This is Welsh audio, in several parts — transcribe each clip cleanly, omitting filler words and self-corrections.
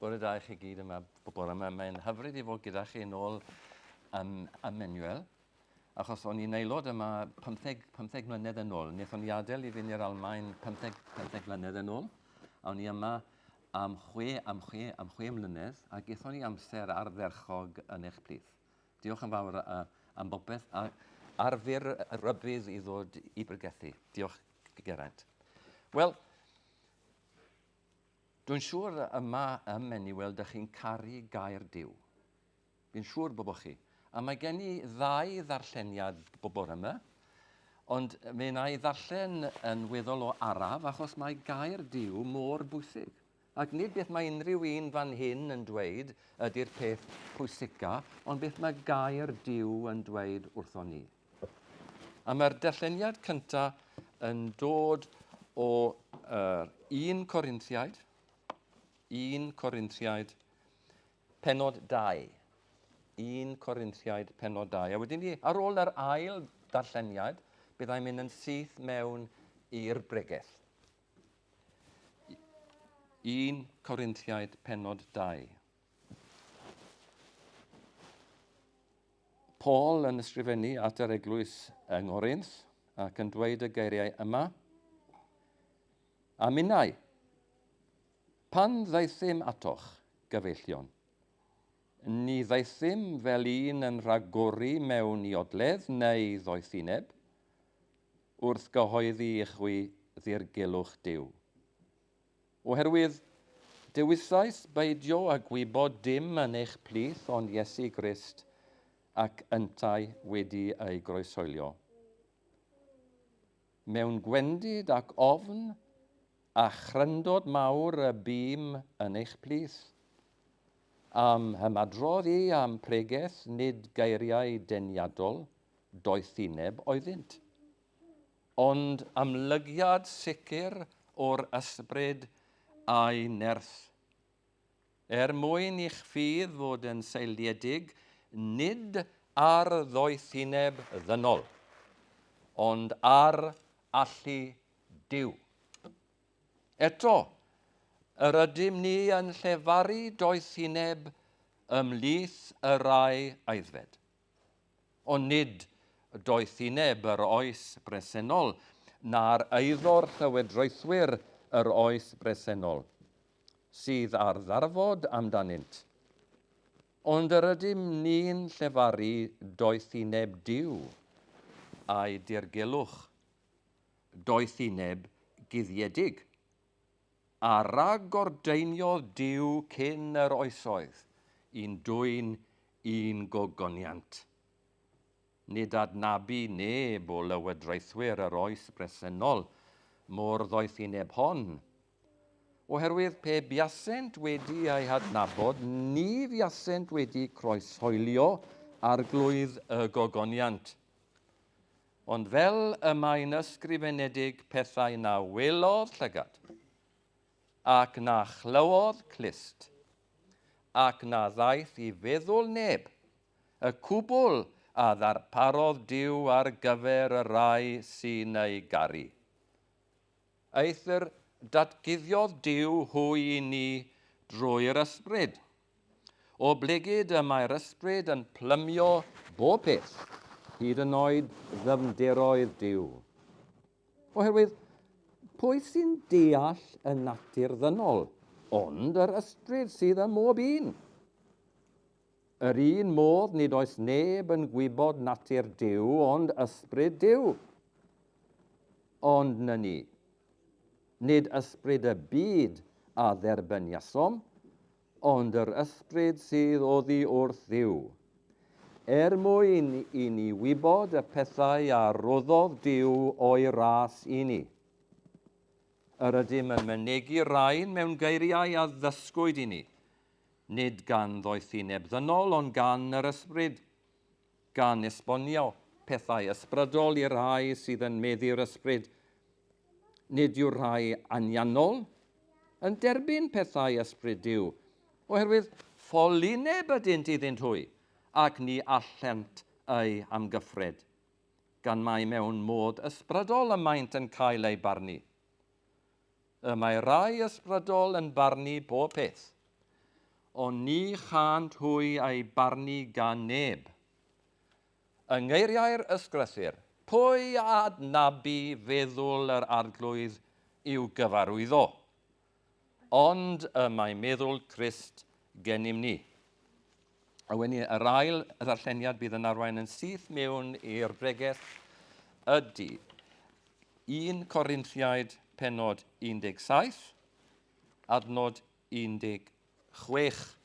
Bore da i chi gyd yma bore yma. Mae'n hyfryd i fod gyda chi yn ôl ym Emmanuel, achos o'n i'n aelod yma 15, 15 mlynedd yn ôl. Wnaethon ni adael i fynd i'r Almaen 15, 15 mlynedd yn ôl, a o'n i yma am chwe, am chwe, am chwe mlynedd, a gaethon ni amser ardderchog yn eich plith. Diolch yn fawr am bopeth, a ar fyr rybudd i ddod i bregethu. Diolch, Geraint. Wel, Dwi'n siŵr yma ym Meniwel dych chi'n caru gair Duw. Fi'n siŵr bod chi. A mae gen i ddau ddarlleniad bore yma, ond fe wna i ddarllen yn weddol o araf achos mae gair Duw mor bwysig. Ac nid beth mae unrhyw un fan hyn yn dweud ydy'r peth pwysica, ond beth mae gair Duw yn dweud wrthon ni. A mae'r darlleniad cyntaf yn dod o uh, 1 Corinthiaid, 1 Corinthiaid, penod 2. 1 Corinthiaid, penod 2. A wedyn ni, ar ôl yr ail darlleniad, byddai'n mynd yn syth mewn i'r bregeth. 1 Corinthiaid, penod 2. Paul yn ysgrifennu at yr eglwys yng Nghorinth ac yn dweud y geiriau yma, A minnau, pan ddaethum atoch, gyfeillion, ni ddaethum fel un yn rhagori mewn iodledd neu ddoethineb, wrth gyhoeddi i chwi ddirgelwch Duw. Oherwydd dewisais beidio â gwybod dim yn eich plith ond Iesu Grist ac yntau wedi ei groeshoelio. Mewn gwendid ac ofn a chryndod mawr y bûm yn eich plith. A'm hymadrodd i a'm pregeth nid geiriau deniadol doethineb oeddynt. Ond amlygiad sicr o'r ysbryd a'i nerth. Er mwyn i'ch ffydd fod yn seiliedig nid ar ddoethineb ddynol, ond ar allu Duw. Eto, yr ydym ni yn llefaru doethineb ymhlith y rhai aeddfed. Ond nid doethineb yr oes bresennol, na'r eiddo'r llywodraethwyr yr oes bresennol, sydd ar ddarfod amdanynt. Ond yr ydym ni'n llefaru doethineb Duw a'i dirgelwch, doethineb guddiedig. A ragordeiniodd Duw cyn yr oesoedd i'n dwyn i'n gogoniant. Nid adnabu neb o lywodraethwyr yr oes bresennol mor ddoethineb hon, oherwydd pe buasent wedi ei hadnabod ni fuasent wedi croeshoelio Arglwydd y gogoniant. Ond fel y mae'n ysgrifenedig pethau na welodd llygad, ac na chlywodd clust, ac na ddaeth i feddwl neb, y cwbl a ddarparodd Duw ar gyfer y rhai sy'n ei garu. Eithr datguddiodd Duw hwy i ni drwy'r Ysbryd. Oblegid y mae'r Ysbryd yn plymio bob peth, hyd yn oed ddyfnderoedd Duw. Oherwydd, pwy sy'n deall y natur ddynol, ond yr Ysbryd sydd ym mhob un? Yr un modd nid oes neb yn gwybod natur Duw ond Ysbryd Duw. Ond na ni. Nid ysbryd y byd a dderbyniasom, ond yr ysbryd sydd oddi wrth Dduw, er mwyn i ni wybod y pethau a roddodd Duw o'i ras i ni. Yr ydym yn mynegi rhain mewn geiriau a ddysgwyd i ni, nid gan ddoethineb ddynol ond gan yr ysbryd, gan esbonio pethau ysbrydol i'r rhai sydd yn meddu'r ysbryd. Nid yw'r rhai anianol yn derbyn pethau ysbryd Duw, oherwydd ffolineb ydynt iddynt hwy, ac ni allent eu hamgyffred, gan mai mewn modd ysbrydol y maent yn cael eu barnu. Y mae rhai ysbrydol yn barnu pob peth. ond ni chânt hwy eu barnu gan neb. Yng ngeiriau'r Ysgrythur, pwy a adnabu feddwl yr Arglwydd i'w gyfarwyddo? Ond y mae meddwl Crist gennym ni. A wedyn yr ail ddarlleniad bydd yn arwain yn syth mewn i'r bregeth ydy 1 Corinthiaid penod 17, adnod 16.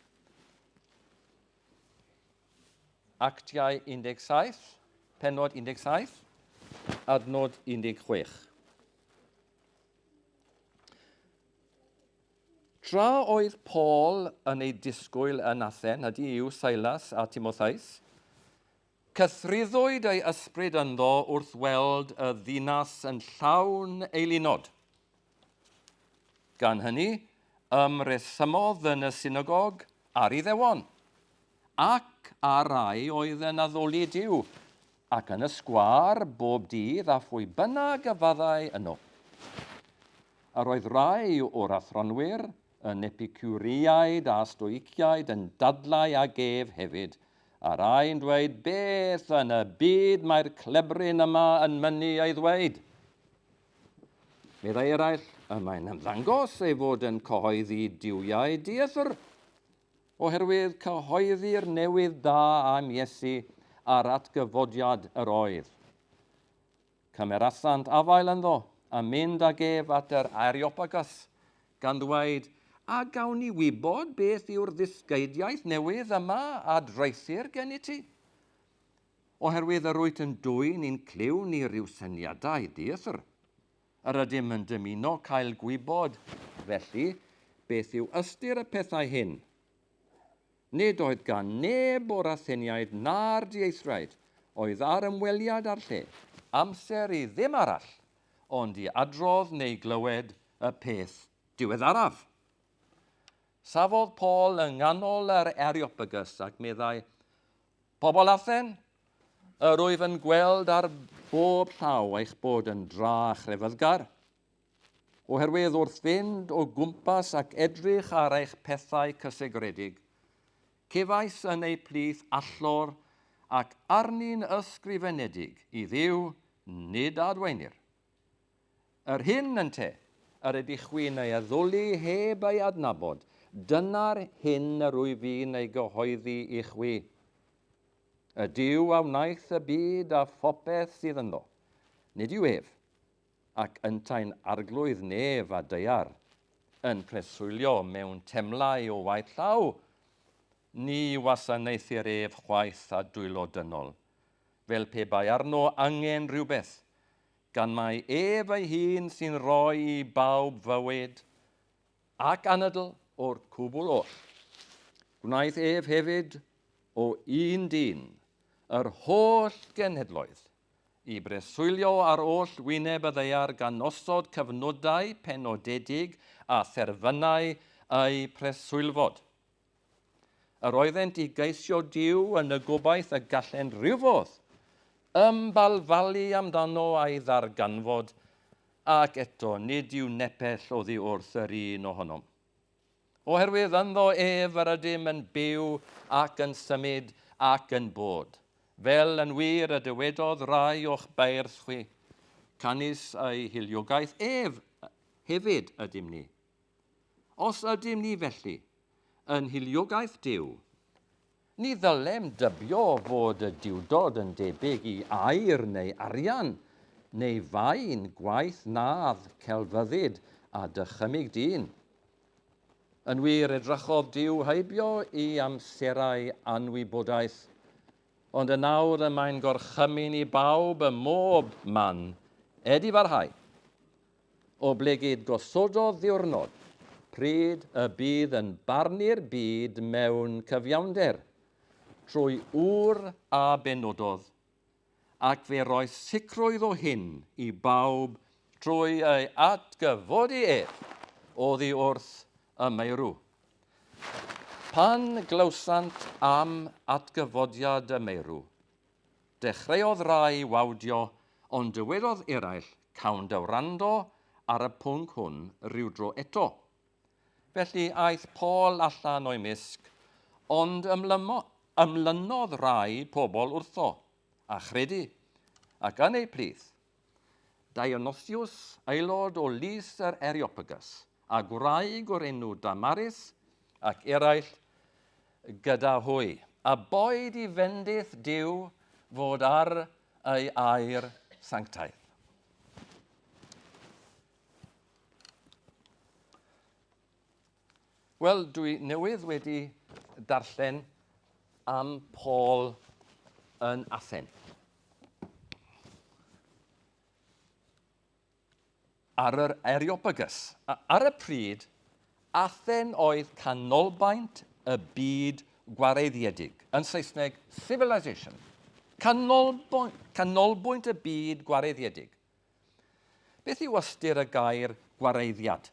Actiau 17, pennod 17, adnod 16. Tra oedd Paul yn ei disgwyl yn Athen, ydy yw Silas a Timotheus, cythruddwyd ei ysbryd ynddo wrth weld y ddinas yn llawn eilunod. Gan hynny, ymresymodd yn y synagog a'r Iddewon, ac ar rai oedd yn addoli Duw, ac yn y sgwâr bob dydd a phwy bynnag a fyddai yno. Yr oedd rai o'r athronwyr, yn Epicuriaid a Stoiciaid, yn dadlau ag ef hefyd, a rai yn dweud, Beth yn y byd mae'r clebryn yma yn mynnu ei ddweud? Meddai eraill, y mae'n ymddangos ei fod yn cyhoeddi duwiau dieithr, oherwydd cyhoeddi'r newydd da am Iesu a'r atgyfodiad yr oedd. Cymerasant afael ynddo a mynd ag ef at yr Areopagus, gan ddweud, A gawn ni wybod beth yw'r ddysgeidiaeth newydd yma a draethir gennyt ti? Oherwydd yr wyt yn dwyn i'n clyw ni ryw syniadau dieithr. Yr ydym yn dymuno cael gwybod, felly, beth yw ystyr y pethau hyn. Nid oedd gan neb o'r Atheniaid na'r dieithriaid oedd ar ymweliad â'r lle, amser i ddim arall ond i adrodd neu glywed y peth diweddaraf. Safodd Paul yng nghanol yr Areopagus ac meddai, Pobl Athen, yr wyf yn gweld ar bob llaw eich bod yn dra chrefyddgar, oherwydd wrth fynd o gwmpas ac edrych ar eich pethau cysegredig, cefais yn eu plith allor ac arni'n ysgrifenedig i Dduw nid adwaenir. Yr hyn, ynte, yr ydych chwi'n ei addoli heb ei adnabod, dyna'r hyn yr wyf fi'n ei gyhoeddi i chwi. Y Duw a wnaeth y byd a phopeth sydd ynddo, nid yw ef, ac yntau'n arglwydd nef a daear, yn preswylio mewn temlau o waith llaw, ni wasanaethir ef chwaith â dwylo dynol, fel pe bai arno angen rhywbeth, gan mai ef ei hun sy'n rhoi i bawb fywyd ac anadl o'r cwbl oll. Gwnaeth ef hefyd o un dyn yr holl genhedloedd i breswylio ar oll wyneb y ddaear gan osod cyfnodau penodedig a therfynau eu preswylfod. Yr oeddent i geisio Duw yn y gobaith y gallent rywfodd ymbalfalu amdano a'i ddarganfod, ac eto nid yw nepell oddi wrth yr un ohonom. Oherwydd ynddo ef yr ydym yn byw ac yn symud ac yn bod, fel yn wir y dywedodd rai o'ch beirdd chwi, canys ei hiliogaeth ef hefyd ydym ni. Os ydym ni felly yn hiliogaeth Duw, ni ddylem dybio fod y Duwdod yn debyg i aur neu arian, neu faen gwaith nadd celfyddyd a dychymyg dyn. Yn wir, edrychodd Duw heibio i amserau anwybodaeth, ond yn awr y mae'n gorchymyn i bawb ym mhob man edifarhau. Oblegid gosododd ddiwrnod pryd y bydd yn barnu'r byd mewn cyfiawnder, trwy ŵr a benododd, ac fe roes sicrwydd o hyn i bawb trwy ei atgyfodi ef oddi wrth y meirw. Pan glywsant am atgyfodiad y meirw, Dechreuodd rai wawdio, ond dywedodd eraill, Cawn dy wrando ar y pwnc hwn rywdro eto. Felly aeth Paul allan o'i mysg, ond ymlymo, ymlynodd rai pobl wrtho, a chredu, ac yn eu plith, Dionysius, aelod o lys yr Areopagus, a gwraig o'r enw Damaris, ac eraill gyda hwy. A boed i fendith Duw fod ar ei air sanctaidd. Wel, dwi newydd wedi darllen am Paul yn Athen. Ar yr Areopagus. Ar y pryd, Athen oedd canolbaint y byd gwareiddiedig. Yn Saesneg, civilization. Canolbwynt y byd gwareiddiedig. Beth yw ystyr y gair gwareiddiad?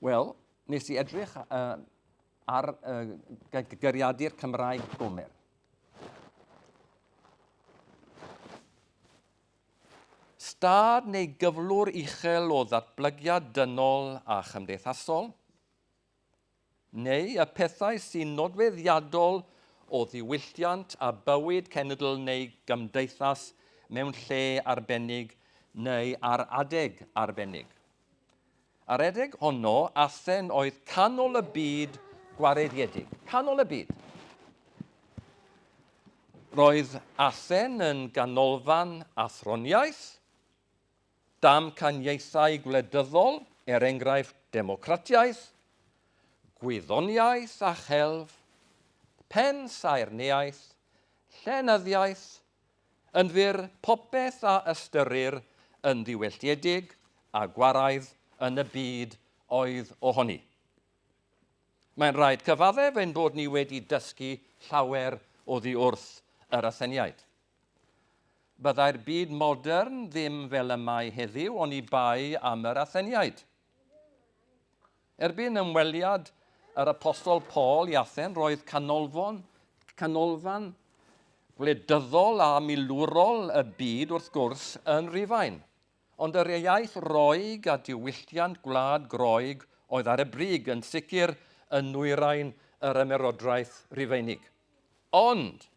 Wel, nes i edrych uh, ar uh, geiriadur Cymraeg Gomer. Stad neu gyflwr uchel o ddatblygiad dynol a chymdeithasol, neu y pethau sy'n nodweddiadol o ddiwylliant a bywyd cenedl neu gymdeithas mewn lle arbennig neu ar adeg arbennig. Ar adeg honno, Athen oedd canol y byd gwareiddiedig. Canol y byd. Roedd Athen yn ganolfan athroniaeth, Damcaniaethau gwleidyddol, er enghraifft democratiaeth, gwyddoniaeth a chelf, pensaernïaeth, llenyddiaeth, yn fyr, popeth a ystyrir yn ddiwylliedig a gwaraidd yn y byd oedd ohoni. Mae'n rhaid cyfaddef ein bod ni wedi dysgu llawer oddi wrth yr Atheniaid. Byddai'r byd modern ddim fel y mae heddiw oni bai am yr Atheniaid. Erbyn ymweliad yr Apostol Paul i Athen roedd canolfon, canolfan gwleidyddol a milwrol y byd wrth gwrs yn Rufain. Ond yr iaith Roeg a diwylliant gwlad Groeg oedd ar y brig yn sicr yn nwyrain yr Ymerodraeth Rufeinig. Ond,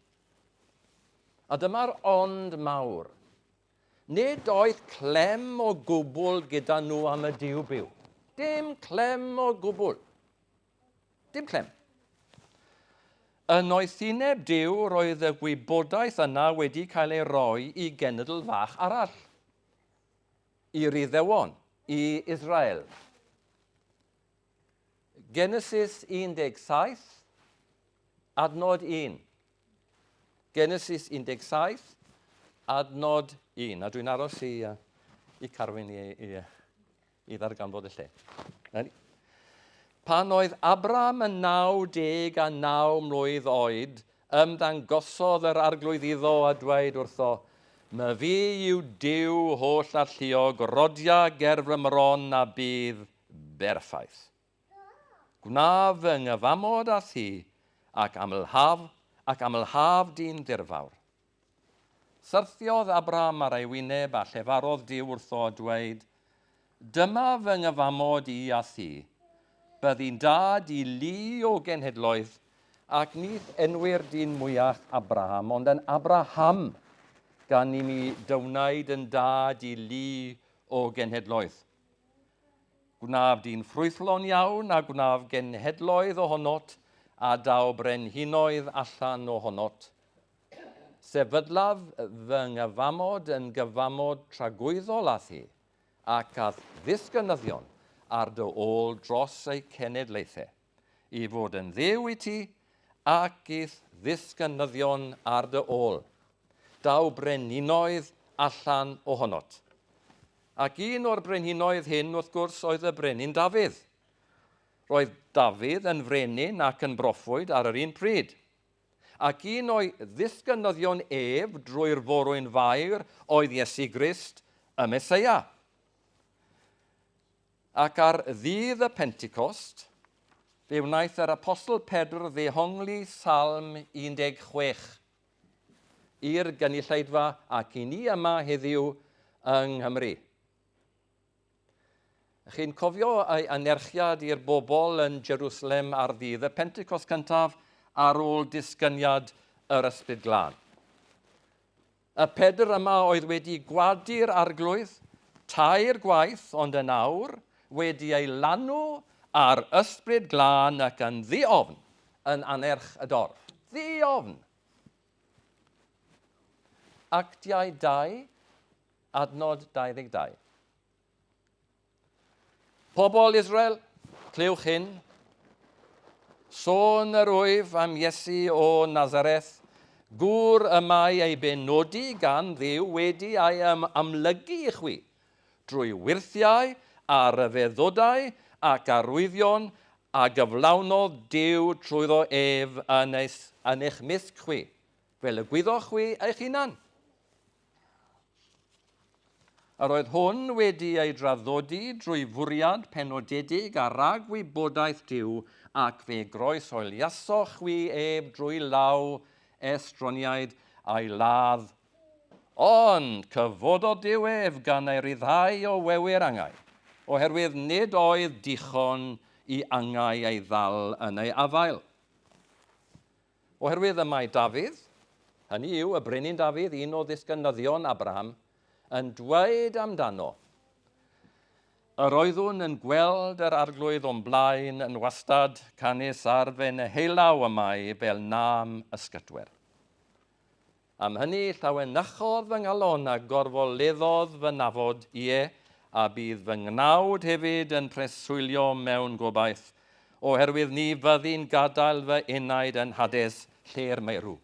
A dyma'r ond mawr. Nid oedd clem o gwbl gyda nhw am y Duw byw. Dim clem o gwbl. Dim clem. Yn noethineb Duw roedd y gwybodaeth yna wedi cael ei roi i genedl fach arall, i'r Iddewon, i Israel. Genesis 17, adnod 1. Genesis 17, adnod 1. A dwi'n aros i, uh, i Carwyn i, i, i ddarganfod y lle. Pan oedd Abraham yn 99 mlwydd oed, ymddangosodd yr arglwydd iddo a dweud wrtho, My fi yw Duw holl alluog, rodia ger fy mron a bydd berffaith. Gwnaf fy nghyfamod â thi, ac amlhaf, ac amlhaf di'n ddirfawr. Syrthiodd Abram ar ei wyneb a llefarodd Duw wrtho a dweud, Dyma fy nghyfamod i a thi. Byddi'n dad i lu o genhedloedd, ac nith enwir dyn mwyach Abraham, ond yn Abraham, gan i mi dy wneud yn dad i lu o genhedloedd. Gwnaf di'n ffrwythlon iawn a gwnaf genhedloedd ohonot, a daw brenhinoedd allan ohonot. Sefydlaf fy nghyfamod yn gyfamod tragwyddol â thi, ac a'th ddisgynyddion ar dy ôl dros eu cenedlaethau, i fod yn Dduw i ti, ac i'th ddisgynyddion ar dy ôl. Daw brenhinoedd allan ohonot. Ac un o'r brenhinoedd hyn, wrth gwrs, oedd y brenin Dafydd. Roedd Dafydd yn frenin ac yn broffwyd ar yr un pryd. Ac un o'i ddisgynyddion ef drwy'r forwyn Fair oedd Iesu Grist, y Meseia. Ac ar ddydd y Pentecost, fe wnaeth yr Apostol Pedr ddehongli Salm 16 i'r gynulleidfa ac i ni yma heddiw yng Nghymru. Chi'n cofio ei anerchiad i'r bobl yn Jerusalem ar ddydd y Pentecost cyntaf ar ôl disgyniad yr Ysbryd Glân. Y Pedr yma oedd wedi gwadu'r Arglwydd tair gwaith ond yn awr wedi ei lanw â'r Ysbryd Glân ac yn ddi-ofn yn anerch y dorf. Ddi-ofn! Actiau 2, adnod 22. Pobl Israel, clywch hyn. Sôn yr wyf am Iesu o Nazareth, gŵr y mae ei benodi gan Dduw wedi ei amlygu i chwi, drwy wyrthiau a rhyfeddodau ac arwyddion a gyflawnodd Duw trwyddo ef yn eich mysg chwi, fel y gwyddoch chwi eich hunan. Yr oedd hwn wedi ei draddodi drwy fwriad penodedig a rhagwybodaeth Duw, ac fe groeshoeliasoch chwi ef drwy law estroniaid a'i ladd. Ond cyfododd Duw ef gan ei ryddhau o wewyr angau, oherwydd nid oedd dichon i angau ei ddal yn ei afael. Oherwydd y mae Dafydd, hynny yw, y brenin Dafydd, un o ddisgynyddion Abraham, yn dweud amdano, Yr oeddwn yn gweld yr Arglwydd o'm blaen yn wastad, canys ar fy neheulaw y mae fel na'm ysgytwer. Am hynny llawenychodd fy nghalon a gorfoleddodd fy nafod, ie, a bydd fy ngnawd hefyd yn preswylio mewn gobaith, oherwydd ni fyddi'n gadael fy enaid yn Hades, lle'r meirw,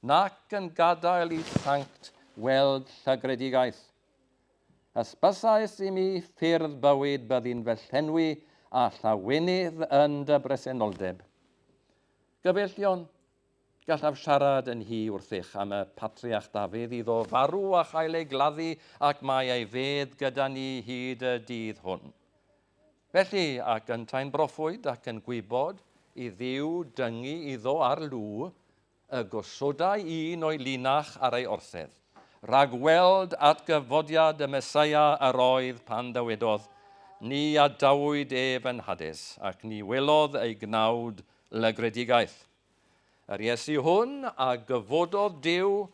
nac yn gadael i sanct weld llygredigaeth. Hysbysais i mi ffyrdd bywyd byddi'n fy llenwi â llawenydd yn dy bresenoldeb. Gyfeillion, Gallaf siarad yn hi wrthych am y patriarch Dafydd iddo farw a chael ei gladdu ac mae ei fedd gyda ni hyd y dydd hwn. Felly, ac yntau'n broffwyd ac yn gwybod i Dduw dyngu iddo ar lw, y gosodai un o'i linach ar ei orsedd, rhag weld atgyfodiad y Meseia yr oedd pan ddywedodd, Ni adawyd ef yn Hades, ac ni welodd ei gnawd lygredigaeth. Yr Iesu hwn a gyfododd Duw,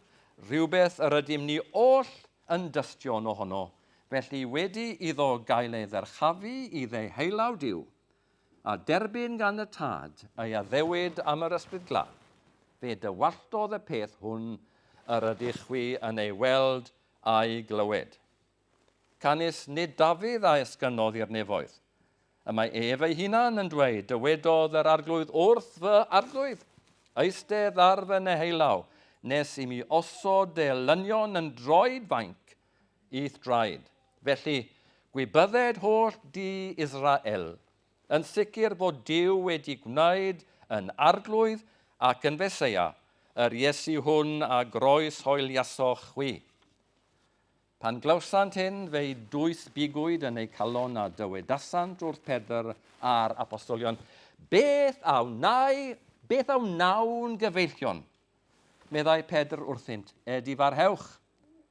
rhywbeth yr ydym ni oll yn dystion ohono, felly wedi iddo gael ei ddyrchafu i ddeheulaw Duw, a derbyn gan y Tad ei addewid am yr Ysbryd Glân, fe dywalltodd y peth hwn yr ydych chwi yn ei weld a'i glywed. Canys nid Dafydd a esgynnodd i'r nefoedd. Y mae ef ei hunan yn dweud, Dywedodd yr Arglwydd wrth fy Arglwydd, Eistedd ar fy neheulaw, nes i mi osod dy elynion yn droed fainc i'th draed. Felly, gwybydded holl dŷ Israel, yn sicr fod Duw wedi gwneud yn Arglwydd ac yn Feseia yr Iesu hwn a groeshoeliasoch chwi. Pan glywsant hyn, fe'i dwysbigwyd yn eu calon a dywedasant wrth Pedr a'r apostolion, Beth a wnai, beth a wnawn gyfeillion? Meddai Pedr wrthynt, Edifarhewch,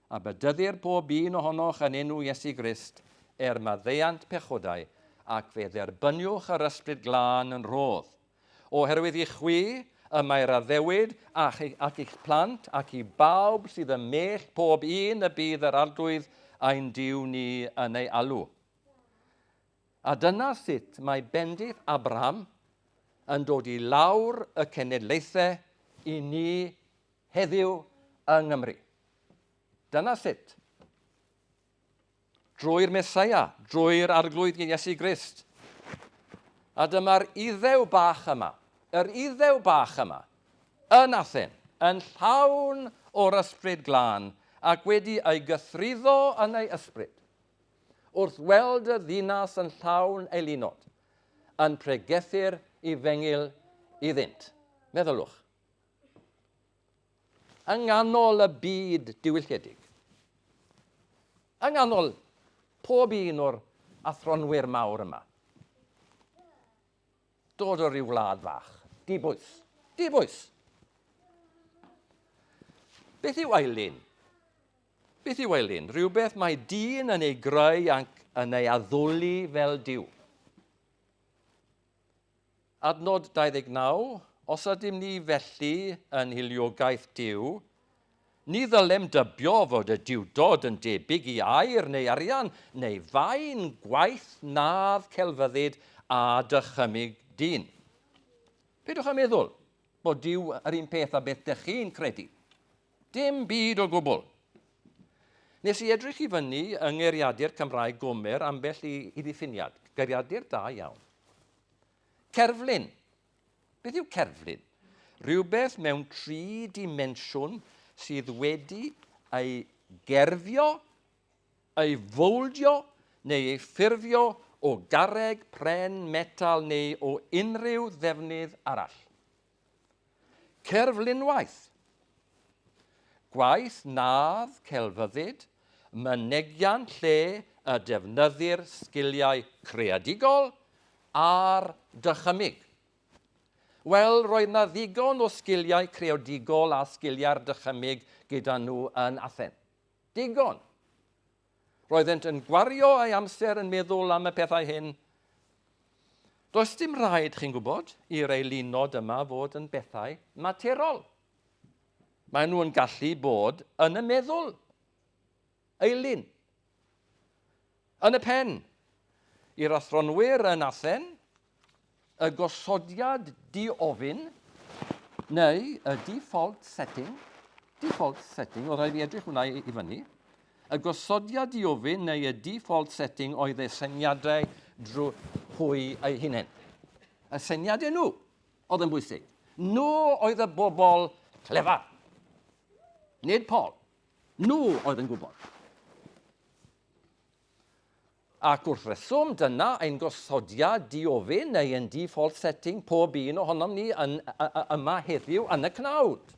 a bedyddir pob un ohonoch yn enw Iesu Grist, er maddeuant pechodau, ac fe dderbyniwch yr Ysbryd Glân yn rhodd. Oherwydd i chwi y mae'r addewid, ac, ac i'ch plant, ac i bawb sydd ym mell pob un y bydd yr Arglwydd ein Duw ni yn ei alw. A dyna sut mae bendith Abraham yn dod i lawr y cenedlaethau i ni heddiw yng Nghymru. Dyna sut. Drwy'r Meseia, drwy'r Arglwydd Iesu Grist. A dyma'r Iddew bach yma, yr Iddew bach yma, yn Athen, yn llawn o'r Ysbryd Glân ac wedi ei gythruddo yn ei ysbryd, wrth weld y ddinas yn llawn eilunod, yn pregethu'r Efengyl iddynt. Meddylwch. Yng nghanol y byd diwylliedig. Yng nghanol pob un o'r athronwyr mawr yma. Dod o ryw wlad fach. Dibwys. Dibwys. Beth yw eilun? Beth yw eilun? Rhywbeth mae dyn yn ei greu ac, yn ei addoli fel Duw. Adnod 29, Os ydym ni felly yn hiliogaeth Duw, ni ddylem dybio fod y Duwdod yn debyg i aur neu arian, neu faen gwaith nadd celfyddyd a dychymyg dyn. Peidiwch â meddwl bod Duw yr un peth â beth dych chi'n credu. Dim byd o gwbl. Nes i edrych i fyny yng Ngeiriadur Cymraeg Gomer ambell i, i ddiffiniad. Geiriadur da iawn. Cerflun. Beth yw cerflun? Rhywbeth mewn tri dimensiwn sydd wedi ei gerfio, ei fowldio neu ei ffurfio o garreg, pren, metal neu o unrhyw ddefnydd arall. Cerflunwaith. Gwaith nadd celfyddyd, mynegiant lle y defnyddir sgiliau creadigol a'r dychymyg. Wel, roedd 'na ddigon o sgiliau creadigol a sgiliau'r dychymyg gyda nhw yn Athen. Digon! Roeddent yn gwario ei amser yn meddwl am y pethau hyn. Does dim rhaid, chi'n gwybod, i'r eilunod yma fod yn bethau materol. Maen nhw yn gallu bod yn y meddwl. Eilun. Yn y pen. I'r athronwyr yn Athen, y gosodiad diofyn, neu y default setting, default setting, oedd rhaid fi edrych hwnna i, i fyny, y gosodiad diofyn neu y default setting oedd eu syniadau drwy hwy eu hunain. Y syniadau nhw oedd yn bwysig. Nhw oedd y bobl clefar. Nid Paul. Nhw oedd yn gwybod. Ac wrth reswm, dyna ein gosodiad diofyn neu ein default setting pob un ohonom ni yn, yma heddiw yn y cnawd.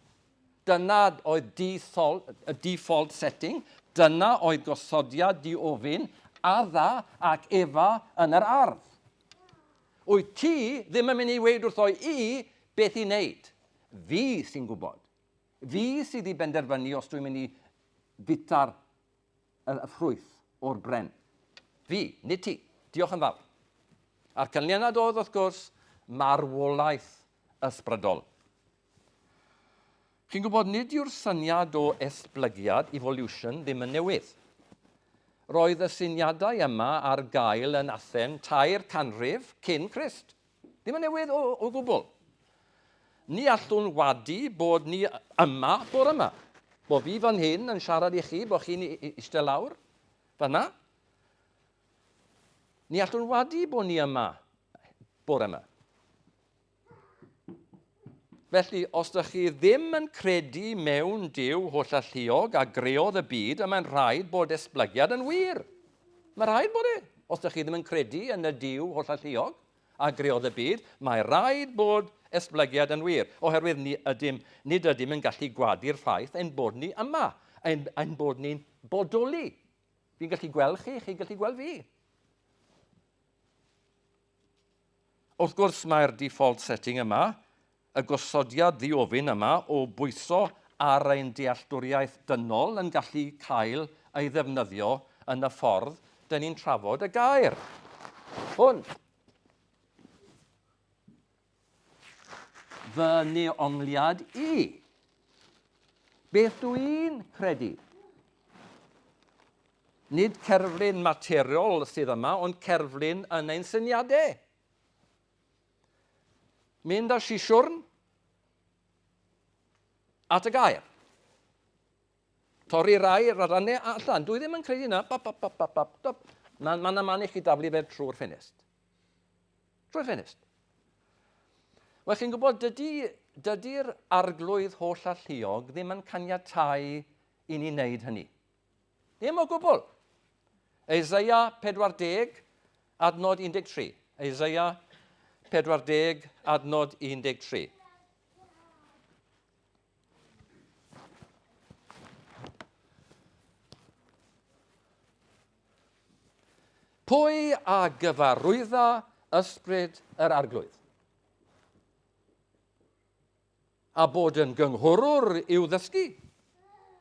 Dyna oedd default setting, dyna oedd gosodiad diofyn Adda ac Efa yn yr ardd. Wyt ti ddim yn mynd i weud wrtho i beth i wneud. Fi sy'n gwybod. Fi sydd i benderfynu os dwi'n mynd i fwyta'r y ffrwyth o'r bren. Fi, nid ti. Diolch yn fawr. A'r canlyniad oedd, wrth gwrs, marwolaeth ysbrydol. Chi'n gwybod, nid yw'r syniad o esblygiad, evolution, ddim yn newydd. Roedd y syniadau yma ar gael yn Athen 300 cyn Crist. Ddim yn newydd o, o gwbl. Ni allwn wadu bod ni yma bore yma. Bod fi fan hyn yn siarad i chi, bod chi'n eistedd lawr fanna. Ni allwn wadu bod ni yma bore yma. Felly, os ydych chi ddim yn credu mewn Duw hollalluog a greodd y byd, y mae'n rhaid bod esblygiad yn wir. Mae rhaid bod e. Os ydych chi ddim yn credu yn y Duw hollalluog a greodd y byd, mae rhaid bod esblygiad yn wir, oherwydd ni ydym, nid ydym yn gallu gwadu'r ffaith ein bod ni yma, ein, ein bod ni'n bodoli. Fi'n gallu gweld chi, chi'n gallu gweld fi. Wrth gwrs, mae'r default setting yma, y gosodiad ddiofyn yma o bwyso ar ein dealltwriaeth dynol yn gallu cael ei ddefnyddio yn y ffordd dyn ni'n trafod y gair hwn. Fy neongliad i. Beth dw i'n credu? Nid cerflun materiol sydd yma, ond cerflun yn ein syniadau. Mynd â sisiwrn at y gair. Torri rai rannau allan. Dwi ddim yn credu na. Bap, bap, bap, bap, bap, bap. Mae ma 'na man i chi daflu fe trwy'r ffenest. Trwy'r ffenest. Wel, chi'n gwybod, dydy, dydy'r arglwydd holl alluog ddim yn caniatau i ni wneud hynny. Ddim o gwbl. Isaiah 40, adnod 13. Isaiah 40, adnod 13. Pwy a gyfarwydda ysbryd yr arglwydd? A bod yn gynghorwr i'w ddysgu.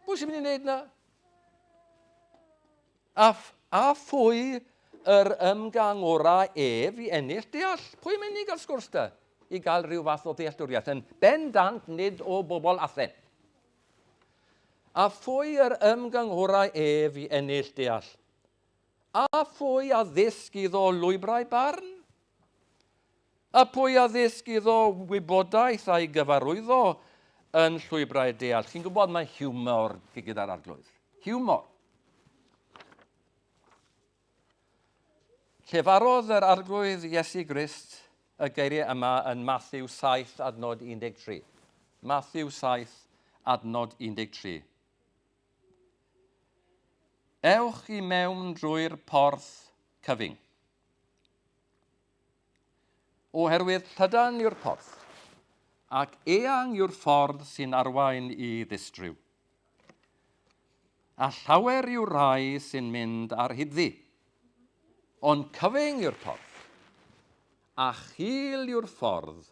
Pwy sy'n mynd i wneud na? A, a phwy yr ymgangora ef i ennill deall? Pwy mae'n i gael sgwrs da i gael rhyw fath o ddealltwriaeth? Yn bendant nid o bobl Athen. A phwy yr ymgynghora ef i ennill deall? A phwy a ddysg iddo lwybrau barn? A phwy a ddysg iddo wybodaeth a'i gyfarwyddo yn llwybrau deall? Chi'n gwybod mae hiwmor gyda'r arglwydd. Hiwmor. Llefarodd yr arglwydd Iesu Grist y geiriau yma yn Matthew 7 adnod 13. Matthew 7 adnod 13. Ewch i mewn drwy'r porth cyfyng. Oherwydd llydan yw'r porth, ac eang yw'r ffordd sy'n arwain i ddistryw. A llawer yw'r rhai sy'n mynd ar hyddi. Ond cyfyng yw'r porth, a chul yw'r ffordd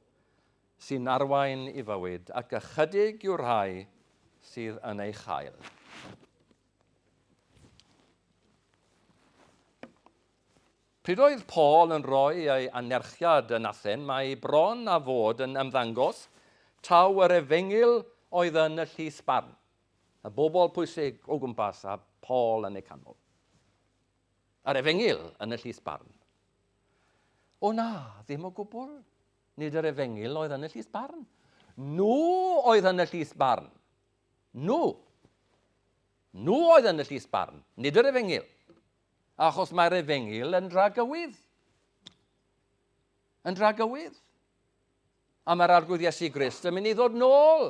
sy'n arwain i fywyd, ac ychydig yw'r rhai sydd yn ei chael. Pryd oedd Paul yn rhoi ei anerchiad yn Athen, mae bron a fod yn ymddangos taw yr efengyl oedd yn y llys barn, y bobl pwysig o gwmpas a Paul yn eu canol. Yr efengyl yn y llys barn. O na, ddim o gwbl. Nid yr efengyl oedd yn y llys barn. Nhw oedd yn y llys barn. Nhw. Nhw oedd yn y llys barn, nid yr efengyl. Achos mae'r efengyl yn dragywydd. Yn dragywydd. A mae'r Arglwydd Iesu Grist yn mynd i ddod nôl.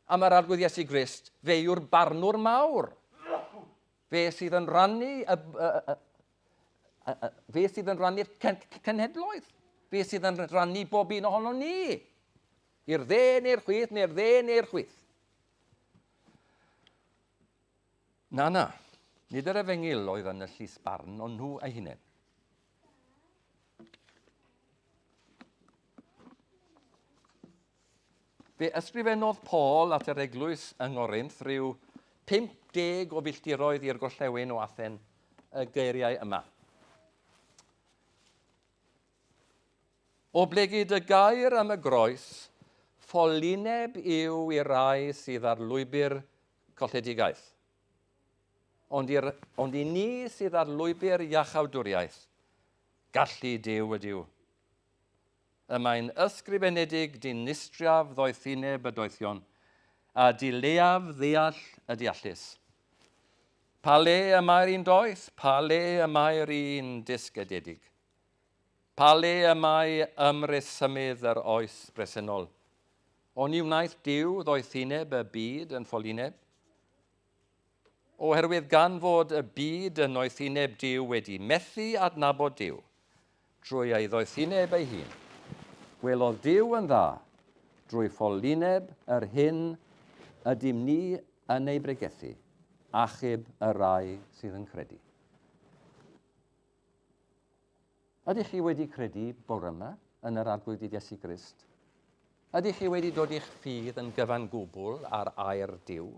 A mae'r Arglwydd Iesu Grist, fe yw'r barnwr mawr. Fe sydd yn rhannu y, y, y, y, fe sydd yn rhannu'r cenhedloedd. Fe sydd yn rhannu bob un ohono ni. I'r dde neu'r chwith, neu'r dde neu'r chwith. Na, na. Nid yr efengyl oedd yn y llys barn, ond nhw eu hunain. Fe ysgrifennodd Paul at yr eglwys yng Nghorinth rhyw 50 o filltiroedd i'r gorllewin o Athen y geiriau yma. Oblegid y gair am y groes, ffolineb yw i'r rai sydd ar lwybr colledigaeth. Ond, i'r, ond i ni sydd ar lwybr iachawdwriaeth, gallu Duw ydyw. Y mae'n ysgrifenedig dinistriaf ddoethineb y doethion, a dileaf ddeall y deallus. Pa le y mae'r un doeth, pa le y mae'r un dysgededig? Pa le y mae ymresymydd yr oes bresennol? Oni wnaeth Duw ddoethineb y byd yn ffolineb? Oherwydd gan fod y byd yn noethineb Duw wedi methu adnabod Duw drwy ei ddoethineb ei hun, gwelodd Duw yn dda drwy ffolineb yr hyn ydym ni yn ei bregethu, achub y rhai sydd yn credu. Ydych chi wedi credu bore yma yn yr Arglwydd Iesu Grist? Ydych chi wedi dod i'ch ffydd yn gyfan gwbl ar air Duw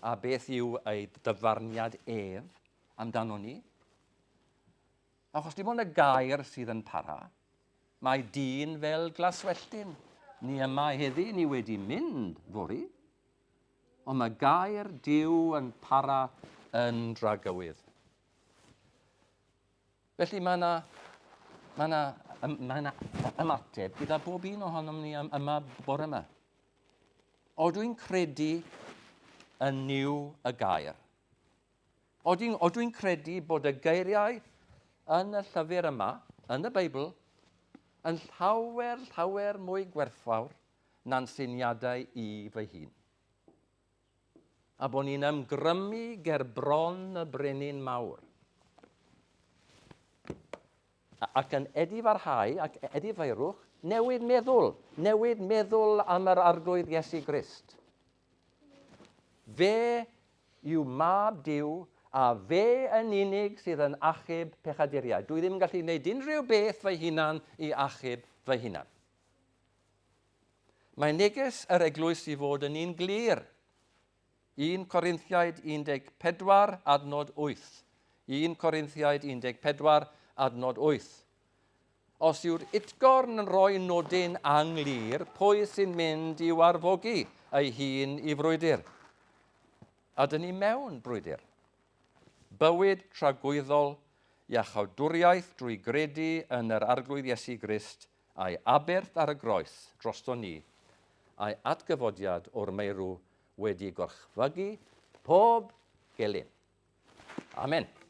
a beth yw ei dyfarniad ef amdano ni? Achos dim ond y gair sydd yn para. Mae dyn fel glaswelltyn. Ni yma heddi, ni wedi mynd fory. Ond mae gair Duw yn para yn dragywydd. Felly mae yna, mae yna, mae yna ymateb gyda bob un ohonom ni yma bore yma. O dwi'n credu yn niw y gair. O dwi'n, o dwi'n credu bod y geiriau yn y llyfr yma, yn y Beibl, yn llawer, llawer mwy gwerthfawr na'n syniadau i fy hun. A bod ni'n ymgrymu ger bron y brenin mawr. Ac yn edifarhau ac edifeirwch, newid meddwl, newid meddwl am yr Arglwydd Iesu Grist. Fe yw mab Duw a fe yn unig sydd yn achub pechaduriaid. Dwi ddim yn gallu gwneud unrhyw beth fy hunan i achub fy hunan. Mae neges yr eglwys i fod yn un glir. 1 Corinthiaid 14 adnod 8. 1 Corinthiaid 14, adnod 8. Os yw'r utgorn yn rhoi nodyn anglir, pwy sy'n mynd i'w arfogi ei hun i frwydr? A dyn ni mewn brwydr. Bywyd tragwyddol, iachawdwriaeth drwy gredu yn yr Arglwydd Iesu Grist a'i aberth ar y groes drosto ni, a'i atgyfodiad o'r meirw wedi gorchfygu pob gelyn. Amen.